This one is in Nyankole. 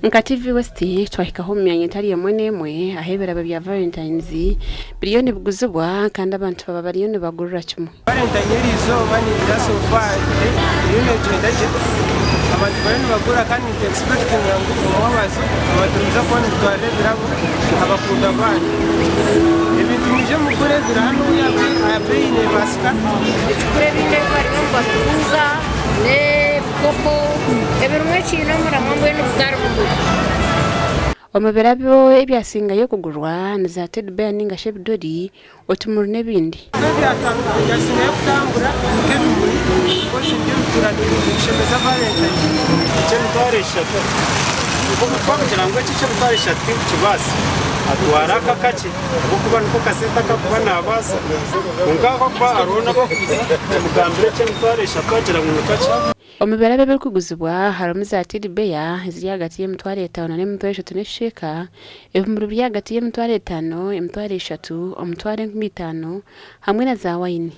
Nka TV West twahikaho omu myanya etari emwe n'emwe ahu ebirabo bya Valentine's biriyo nibiguzibwa kandi abantu baba bariyo nibagurira kimwe. Valentine eriizooba ningira so far eriyo negyenda gye abantu bariyo nibagura kandi nitu expectinga ngu omwebazo abantu nibaija kuba nibitwarira ebirabo abakundwa baanyu. Ebintu mwije mugure biri hanu aha beeyi nebaasika. Nitugura ebintu ebi bariyo nibatuguza n'ebikopo ebirimu ekiine omuramwa mbwenu bitari bimwe. Omu birabo ebyasingayo kugurwa ni za teddy bear ninga shi ebidori, otumuri n'ebindi. Ebyasingayo kutambura nk'ebimuri because nibyo bituura nibishemeza valentine. Eky'emitwaro eshatu. Nikwo twakugira ngu eki eky'emitwaro eshatu tinkukibaasa, atware aka akakye ahabw'okuba niko kasente aku arikuba naabaasa. Kwonka ahabw'okuba hariho n'abarikuza kimugambira eky'emitwaro eshatu agira ngu ni kakye. Omu birabo ebirikuguzibwa harimu za teddy bear eziri ahagati y'emitwaro etaano n'emitwaro eshatu n'ekicweka, ebimuri biri ahagati y'emitwaro etaano, emitwaro eshatu, omutwaro enkumi itaano hamwe na za wayini.